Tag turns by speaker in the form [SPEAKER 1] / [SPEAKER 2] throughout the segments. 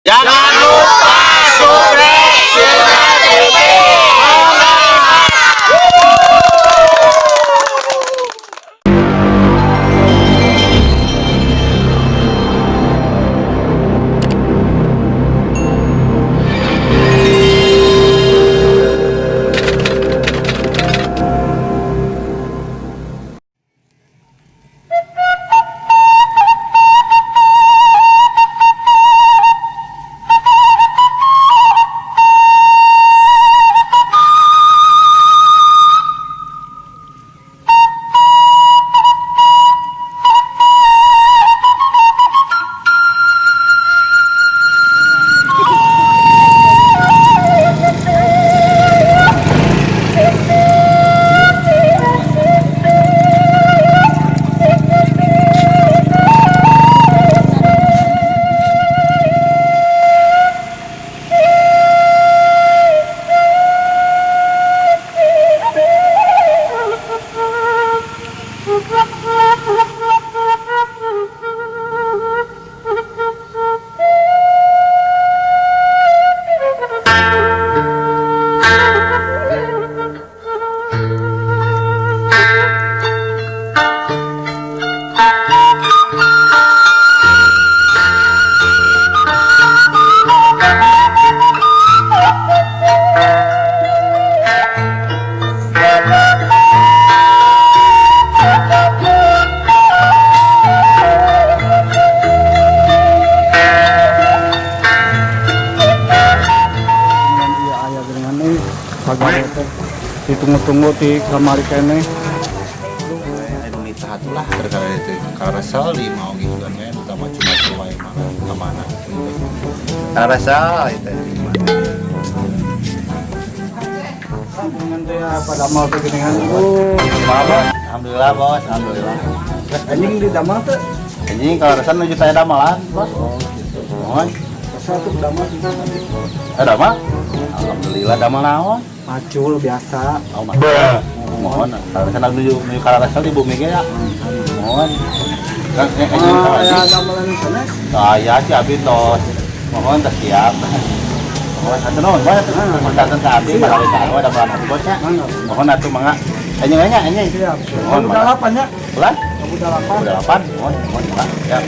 [SPEAKER 1] Jangan lupa subscribe Sirna TV.
[SPEAKER 2] Iya, aya geuningan euy. Pagawe teh ditunggu-tunggu di kamari keneh.
[SPEAKER 1] Anu nitah atuh lah perkara itu karesel di mau gitu kan ya utama cuma wae mah ka mana karesel itu di mana.
[SPEAKER 2] Geuningan teh pada mal teh geuningan.
[SPEAKER 1] Kumaha, Bos? Alhamdulillah, Bos, alhamdulillah.
[SPEAKER 2] Anjing di damel teh.
[SPEAKER 1] Anjing kaleresan nuju teh damelan, Bos.
[SPEAKER 2] Oh gitu.
[SPEAKER 1] Mohon.
[SPEAKER 2] Satu damel juga tadi.
[SPEAKER 1] Eh, damel? Alhamdulillah, damel naon?
[SPEAKER 2] Macul biasa.
[SPEAKER 1] Oh, mah. Mohon, kaleresan nuju nuju kaleresan di bumi ge ya. Mohon. Kan anjing
[SPEAKER 2] Ah, ya
[SPEAKER 1] anjing.
[SPEAKER 2] damelan sanes.
[SPEAKER 1] Saya sih abi tos. Mohon tos siap. Mohon atuh nuhun, Bos, atuh. Punten ka abi, mangga ka anu damelan abi, Bos, nya.
[SPEAKER 2] Mangga.
[SPEAKER 1] Mohon atuh mangga. Anjing nya anjing.
[SPEAKER 2] Siap.
[SPEAKER 1] Mohon,
[SPEAKER 2] Kamu
[SPEAKER 1] mangga.
[SPEAKER 2] dalapan ya?
[SPEAKER 1] Bulan?
[SPEAKER 2] Kamu dalapan.
[SPEAKER 1] Udah 8, mohon, mohon, mangga. Siap.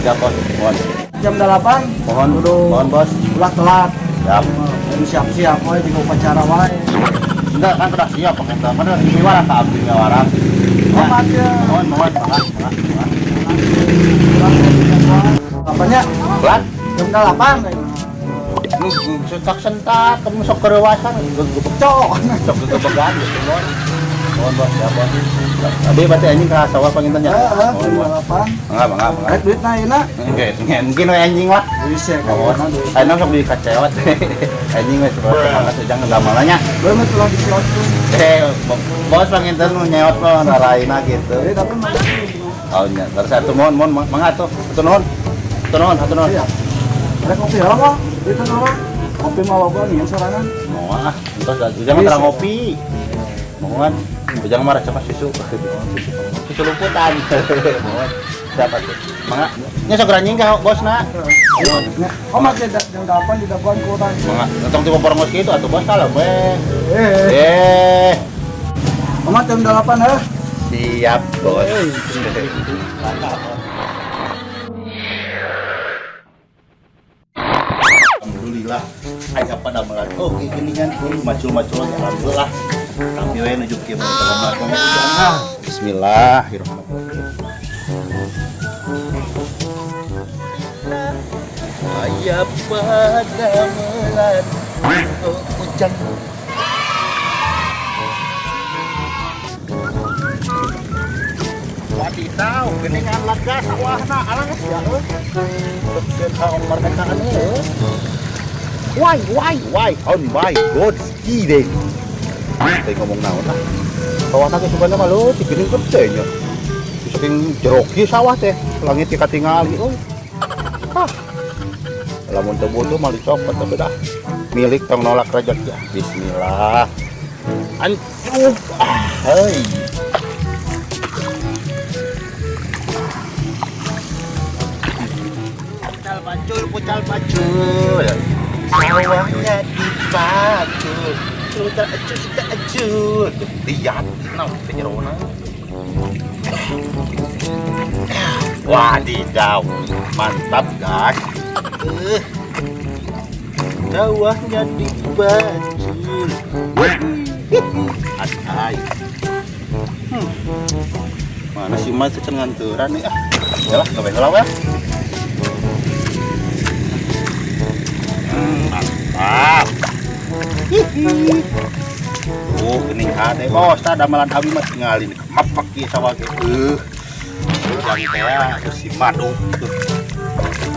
[SPEAKER 1] Siap, Bos. Mohon.
[SPEAKER 2] Jam 8.
[SPEAKER 1] Mohon,
[SPEAKER 2] Kudu
[SPEAKER 1] mohon, Bos.
[SPEAKER 2] Ulah telat.
[SPEAKER 1] Siap.
[SPEAKER 2] Ini siap-siap wae di upacara wae.
[SPEAKER 1] Enggak kan sudah siap, Pak. Mana ini warang ka abdi warang.
[SPEAKER 2] Oh, make.
[SPEAKER 1] Mohon, mohon, mangga, mangga, mangga.
[SPEAKER 2] Apanya?
[SPEAKER 1] Bulan?
[SPEAKER 2] Jam 8.
[SPEAKER 1] Sentak sentak, kamu sok kerewasan, gegebek
[SPEAKER 2] Cok.
[SPEAKER 1] sok gegebegan gitu, mohon. Mohon, Bos, ya, Bos. Abi berarti anjing ka sawah panginten nya.
[SPEAKER 2] Heeh,
[SPEAKER 1] Mohon,
[SPEAKER 2] jam
[SPEAKER 1] Bos.
[SPEAKER 2] 8.
[SPEAKER 1] Mangga, mangga, mangga.
[SPEAKER 2] Rek duit na ayeuna.
[SPEAKER 1] Oke, mungkin we anjing lah.
[SPEAKER 2] Bisa
[SPEAKER 1] Mohon.
[SPEAKER 2] kayakna duit.
[SPEAKER 1] Ayeuna sok dikacewat. Anjing we semangat ujang damelannya.
[SPEAKER 2] Beungeut ulah dislot tuh.
[SPEAKER 1] Eh, bos panginten nu nyeot mah raraina gitu.
[SPEAKER 2] Jadi tapi mah.
[SPEAKER 1] Oh nya, terus atuh mohon, mohon mangga atuh. Atuh nuhun. Atuh nuhun, atuh nuhun.
[SPEAKER 2] Siap. Rek ngopi heula mah. Itu naon? Kopi mah loba nih sorangan.
[SPEAKER 1] Moal ah, entos ujang mah terang ngopi. Mohon, ujang mah resep susu. Susu lumputan. Mohon. Siapa tuh? Mangga. Nya sok anjing ka bosna.
[SPEAKER 2] Ya. Oh, make jam 8 di daguan kurang.
[SPEAKER 1] Mangga, tong tipe porongos kitu atuh bos kalem we.
[SPEAKER 2] Eh,
[SPEAKER 1] Eh,
[SPEAKER 2] Omat jam 8 heuh.
[SPEAKER 1] siap bos. Alhamdulillah, aya pada melan. Oh, gini kan, macul-macul alhamdulillah. Tapi we nuju kieu mah. Bismillahirrahmanirrahim. Aya pada melan hujan. Wadidaw, geuningan lega sawahna alang geus ya euy. Bekeun ka kemerdekaan euy. Why, why, why? Oh my God, ski deh. Teh ngomong naon lah. Sawah teh sebenarnya mah leutik geuning gede nya. Saking jeruk ieu sawah teh, langit teh katingali euy. Ah. Lamun teu butuh mah dicopot tapi dah. Milik tong nolak rezeki. Bismillah. Ancup. Ah, heuy. Pacul Pucal pacul. Sawahnya dipacul. Pucal acul acul. Lihat, nah, penyerona. Wadidaw, mantap guys. Sawahnya dipacul. Asai. Mana sih mas nganturan nih ah. Yalah, gawe heula we. Mantap. Hihi. Oh, geuning hade bos, tah damelan abi mah tingali mapek ieu sawah ge. Ujang teh si madu.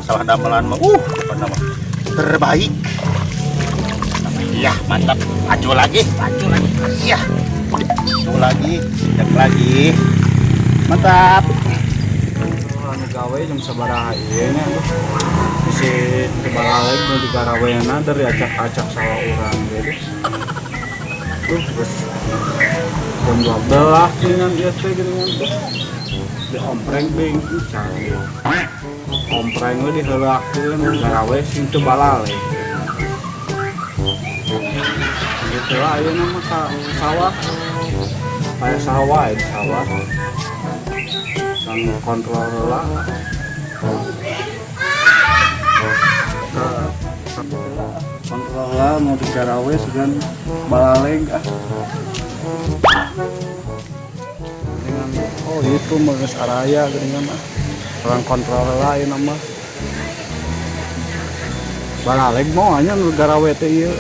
[SPEAKER 1] Masalah damelan mah pokona mah terbaik. Iya, mantap. Maju lagi, maju lagi. Iya. Maju lagi, cek lagi. Mantap.
[SPEAKER 2] Anu gawe jam sabaraha ieu nya aduh. Bisi teu baraleg nu digarawena dari acak-acak sawah urang ge. Duh, geus jam 12 geuningan ieu teh geuningan teh. Diompreng bing cari. Ompreng we diheulakeun garawe sing teu baraleg. Gitu lah ayeuna mah ka sawah. Kayak sawah di sawah. Kang kontrol heula. Kontrol heula mau digarawe sugan balaleg ah. Dengan oh itu mah geus araya geuningan ah. Orang kontrol heula ayeuna mah. Balaleg moal nya nu garawe teh ieu.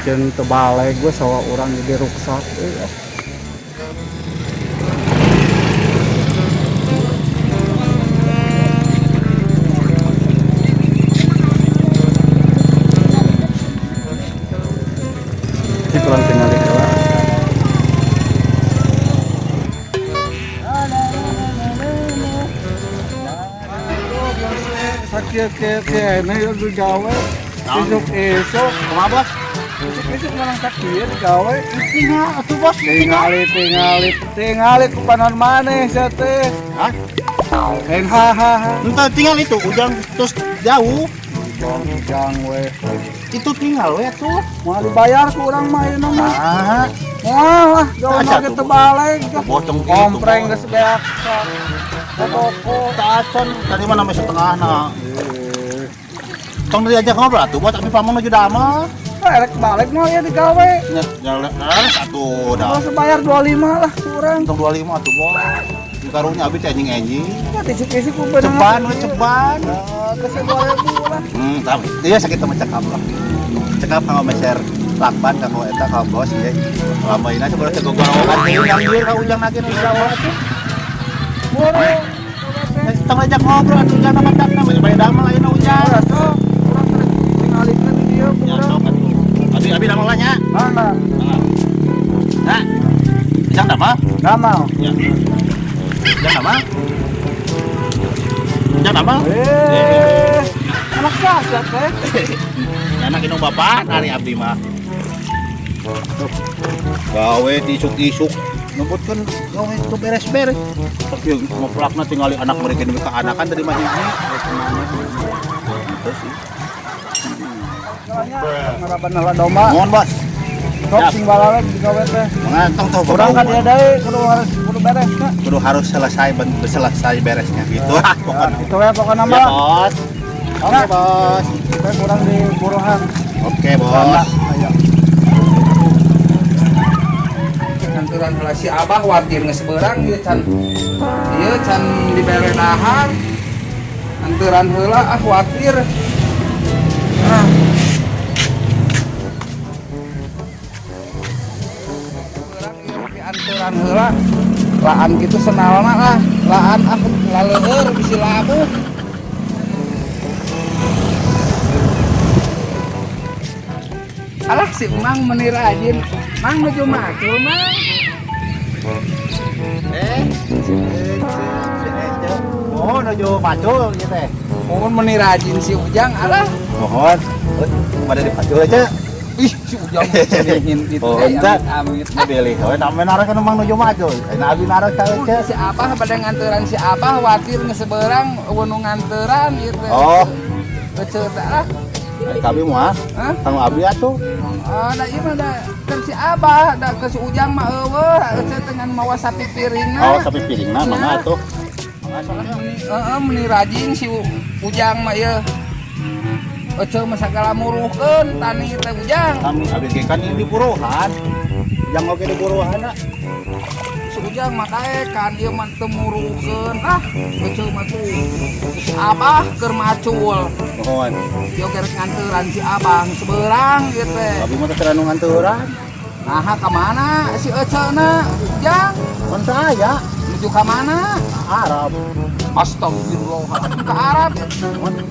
[SPEAKER 2] Jeung teu baleg we sawah urang jadi ruksak euy ah. Ini kurang tinggal di heula. Sakit ke ini udah gawe. Isuk-isuk,
[SPEAKER 1] Kumaha bos?
[SPEAKER 2] Isuk-isuk menang sakit gawe.
[SPEAKER 1] Tinggal atuh bos,
[SPEAKER 2] Tingali tingali ku panon maneh sia teh.
[SPEAKER 1] Hah?
[SPEAKER 2] Lain ha ha ha.
[SPEAKER 1] Entah tinggal itu ujang terus jauh.
[SPEAKER 2] Ujang we.
[SPEAKER 1] Itu tinggal we tuh.
[SPEAKER 2] Moal dibayar ku urang mah ayeuna mah.
[SPEAKER 1] Ah,
[SPEAKER 2] Moal lah, gawe
[SPEAKER 1] Aja
[SPEAKER 2] mah
[SPEAKER 1] tuh,
[SPEAKER 2] teu baleg.
[SPEAKER 1] Bocong gitu,
[SPEAKER 2] Kompreng
[SPEAKER 1] Bos.
[SPEAKER 2] geus beak. Ka toko.
[SPEAKER 1] Tacan tadi mah namanya setengah nah. Tong diajak ngobrol atuh bos, tapi pamong nuju damel.
[SPEAKER 2] Erek balik mah ya digawe.
[SPEAKER 1] Nya jalan atuh dah.
[SPEAKER 2] Kalau bayar 25 lah kurang.
[SPEAKER 1] Untung 25 atuh bos. Di karunya abi teh anjing-anjing.
[SPEAKER 2] Ya tisuk-tisuk ku bener.
[SPEAKER 1] Ceban we ceban.
[SPEAKER 2] Geus 2000 lah.
[SPEAKER 1] Tapi iya sakit mah cekap lah. Cekap kanggo meser lakban kanggo eta ka bos ieu. Lama ini coba teh gogorowokan teuing anjir ka ujang lagi nu gawe atuh.
[SPEAKER 2] Boro.
[SPEAKER 1] Tong ajak ngobrol atuh ujang nama dakna bade damel ayeuna ujang.
[SPEAKER 2] Atuh, urang teh tingalikeun di dieu
[SPEAKER 1] Ya
[SPEAKER 2] kurang.
[SPEAKER 1] sok atuh. Abi abi damel lah nya.
[SPEAKER 2] Mana?
[SPEAKER 1] Nah. Ujang damel?
[SPEAKER 2] Damel.
[SPEAKER 1] Ya. Ujang damel? Ujang damel?
[SPEAKER 2] Anak saja teh.
[SPEAKER 1] Anak inung bapak ari abdi mah. Gawe isuk-isuk ngebutkeun gawe itu beres-beres. Tapi ngoplakna tingali anak mereka demi keanakan tadi mah hiji. Itu sih.
[SPEAKER 2] Ngaraban heula domba.
[SPEAKER 1] Mohon bos.
[SPEAKER 2] Sok sing balaleg digawe teh.
[SPEAKER 1] Mengantong tuh
[SPEAKER 2] Urang ka dia deui kudu harus kudu beres ka.
[SPEAKER 1] Kudu harus selesai selesai beresnya gitu. Ah, pokoknya.
[SPEAKER 2] Itu we pokokna
[SPEAKER 1] Ya,
[SPEAKER 2] mah.
[SPEAKER 1] bos. Oke, bos.
[SPEAKER 2] Kita kurang di buruhan.
[SPEAKER 1] Oke, bos.
[SPEAKER 2] Ayo.
[SPEAKER 3] Kantoran heula si Abah watir geus beurang ieu can ieu can dibere dahar. Anturan heula ah watir. Ah. Beurang ieu tapi anturan heula. Laan kitu senalna ah, laan ah laleueur bisi labuh. Alah si Mang meni rajin. Mang nuju macul Mang.
[SPEAKER 1] Mohon nuju pacul ieu teh.
[SPEAKER 3] Mohon meni rajin si Ujang alah.
[SPEAKER 1] Mohon. Pada di pacul aja.
[SPEAKER 3] Ih si Ujang ingin gitu.
[SPEAKER 1] Oh,
[SPEAKER 3] amit
[SPEAKER 1] ente.
[SPEAKER 3] amit.
[SPEAKER 1] Bilih we namanya naros kan Mang nuju macul. Ayeuna abi naros ka
[SPEAKER 3] Mun si Abah pada nganteran si Abah watir geus seberang eueuh nu nganteran ieu teh.
[SPEAKER 1] Oh.
[SPEAKER 3] Ece teh ah.
[SPEAKER 1] Kami moal.
[SPEAKER 3] Hah?
[SPEAKER 1] Kang abdi atuh.
[SPEAKER 3] Ah, da ieu mah da kan si Abah, da ke si Ujang mah eueuh, ece teh ngan mawa sapi piringna.
[SPEAKER 1] Oh, sapi piringna mangga atuh.
[SPEAKER 3] Heeh, meni rajin si Ujang mah ieu. Ece mah sagala muruhkeun tani teh Ujang.
[SPEAKER 1] Kami abdi ge kan di buruhan. Ujang oge di buruhan ah.
[SPEAKER 3] Si Ujang mah kan ieu mah teu muruhkeun. Ah, ece mah tuh si Abah keur macul.
[SPEAKER 1] Mohon.
[SPEAKER 3] Ieu ge rek nganteran si Abah geus beurang ieu teh.
[SPEAKER 1] Abdi mah teh anu nganturan.
[SPEAKER 3] Naha ka mana si Ece na Ujang?
[SPEAKER 1] Mun teu aya.
[SPEAKER 3] Menuju ka mana?
[SPEAKER 1] Arab.
[SPEAKER 3] Astagfirullahaladzim, ke Arab.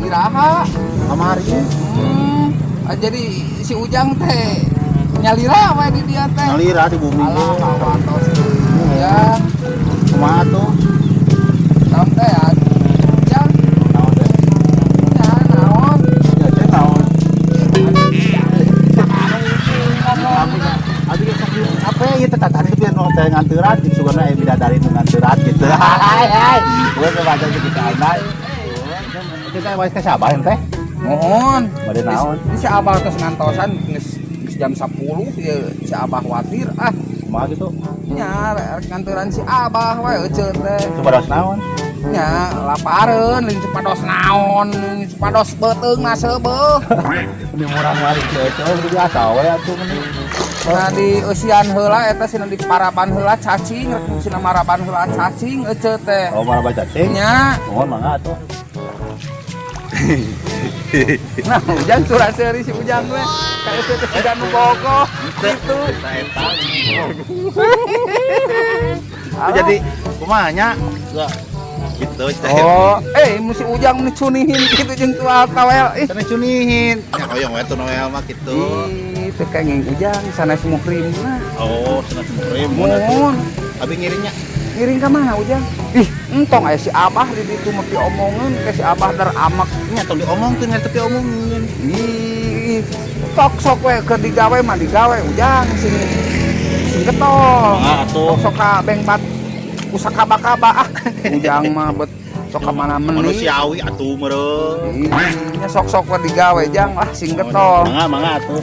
[SPEAKER 3] Iraha.
[SPEAKER 1] Kamari.
[SPEAKER 3] Jadi si Ujang teh nyalira we di dia teh.
[SPEAKER 1] Nyalira di bumi.
[SPEAKER 3] Alah, kawatos. Ujang.
[SPEAKER 1] Kumaha tuh?
[SPEAKER 3] Naon teh ya? Ujang.
[SPEAKER 1] Naon teh?
[SPEAKER 3] Ya, naon?
[SPEAKER 1] Ya teh naon?
[SPEAKER 3] Ngomong.
[SPEAKER 1] Abi ge sok apa ya ieu teh tadi biar nu teh nganturan gitu sugana aya bidadari nu nganturan gitu. Hai hai. Gua teh baca gitu anak. Itu teh wae ka Sabah teh.
[SPEAKER 3] Mohon.
[SPEAKER 1] Bade naon?
[SPEAKER 3] Ini si Abah tos ngantosan geus jam 10 ieu si Abah watir ah.
[SPEAKER 1] Kumaha gitu?
[SPEAKER 3] Nya rek nganturan si Abah we ece teh.
[SPEAKER 1] Supados naon?
[SPEAKER 3] Nya lapareun lain supados naon, supados beuteung seubeuh.
[SPEAKER 1] Ini murah mari ece biasa we atuh meni.
[SPEAKER 3] Nah di eusian heula eta sina di paraban heula cacing, rek sina maraban heula cacing ece teh.
[SPEAKER 1] Oh, maraban cacing?
[SPEAKER 3] Nya.
[SPEAKER 1] Mohon mangga atuh.
[SPEAKER 3] Nah, Ujang surah seuri si Ujang we. Ka ece teh siga nu bogoh kitu.
[SPEAKER 1] Jadi kumaha nya? Gitu teh.
[SPEAKER 3] Oh, mun si Ujang meni cunihin kitu jeung tual tawel ih.
[SPEAKER 1] Cenah cunihin. Ya hoyong we tuh Noel mah kitu.
[SPEAKER 3] Ih, teu kenging Ujang sanes muhrimna.
[SPEAKER 1] Oh, sanes muhrim mun atuh. Abi ngiringnya.
[SPEAKER 3] Ngiring ka mana Ujang? Ih, entong aya si Abah di ditu mah piomongeun ke si Abah dar amek.
[SPEAKER 1] Nya tong diomongkeun ngan teu diomongin.
[SPEAKER 3] Ih, tok sok we keur digawe mah digawe Ujang sing sing getol.
[SPEAKER 1] Mangga atuh.
[SPEAKER 3] Tok sok ka bengbat usakaba-kaba ah. Ujang mah bet sok ka mana meni.
[SPEAKER 1] Manusiawi atuh meureun.
[SPEAKER 3] Nya sok-sok we digawe Jang lah sing getol.
[SPEAKER 1] Mangga mangga atuh.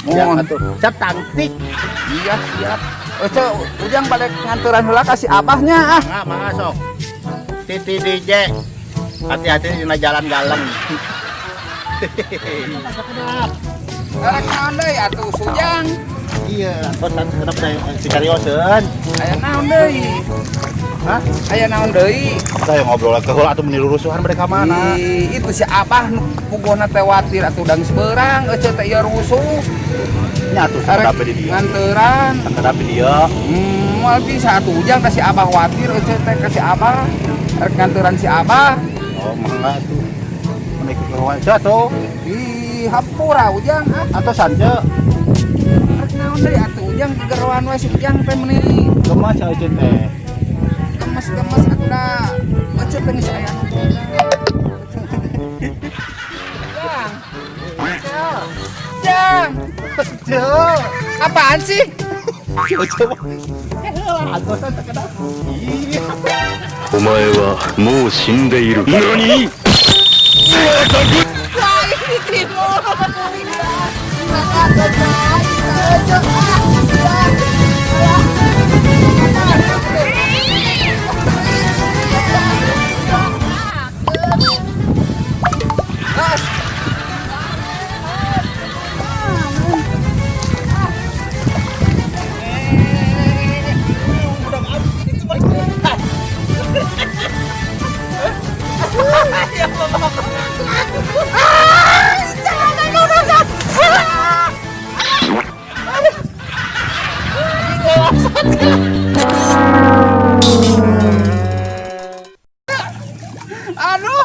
[SPEAKER 3] Mohon.
[SPEAKER 1] Atuh. Cap tangtik.
[SPEAKER 3] Iya, siap. Ece, Ujang balik nganturan heula ka si Abahnya ah.
[SPEAKER 1] Mangga mangga sok. Titi DJ. Hati-hati dina jalan galeng.
[SPEAKER 3] Rek naon deui atuh Sujang?
[SPEAKER 1] Iya, tos kenapa teh si carioseun?
[SPEAKER 3] Aya naon deui?
[SPEAKER 1] Hah?
[SPEAKER 3] Aya naon deui?
[SPEAKER 1] Saya ngobrol ke heula atuh meni rurusuhan mereka mana?
[SPEAKER 3] Ih, itu si Abah nu puguhna teh watir atuh dang seberang ece teh ieu rusuh.
[SPEAKER 1] Nya atuh sakedape di dieu.
[SPEAKER 3] Nganteran.
[SPEAKER 1] Sakedape di dieu.
[SPEAKER 3] Moal bisa atuh Ujang ka si Abah watir ece teh ka si Abah. Rek nganteran si Abah.
[SPEAKER 1] Oh, mangga atuh. Mun ikut ke heula atuh.
[SPEAKER 3] Ih, hampura Ujang ah.
[SPEAKER 1] Atuh sance.
[SPEAKER 3] Rek naon deui atuh Ujang gegeroan we si Ujang teh meuni.
[SPEAKER 1] Gemas ece teh.
[SPEAKER 3] Gemes-gemes atuh da. Ece teh geus aya nu boga. Jang. Jang.
[SPEAKER 1] Ceu.
[SPEAKER 3] Apaan sih?
[SPEAKER 4] お前はもう死んでいる。何？
[SPEAKER 3] Wah, ini timur. Aduh,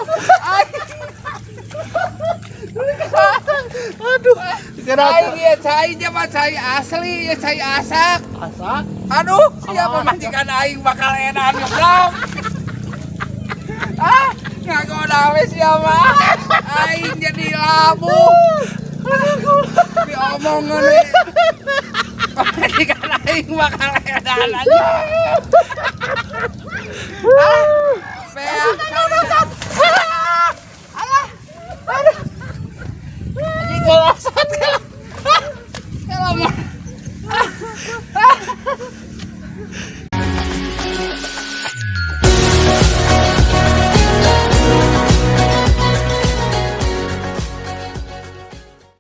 [SPEAKER 1] Aduh,
[SPEAKER 3] cai dia cai dia mah cai asli ya cai asak.
[SPEAKER 1] Asak.
[SPEAKER 3] Aduh, siapa majikan aing bakal edan ngeblok. Ah, ngagoda we siapa? Aing jadi labu. Diomongeun we. Majikan aing bakal edan aja. Ah, beak. Alah. Aduh. Pesot.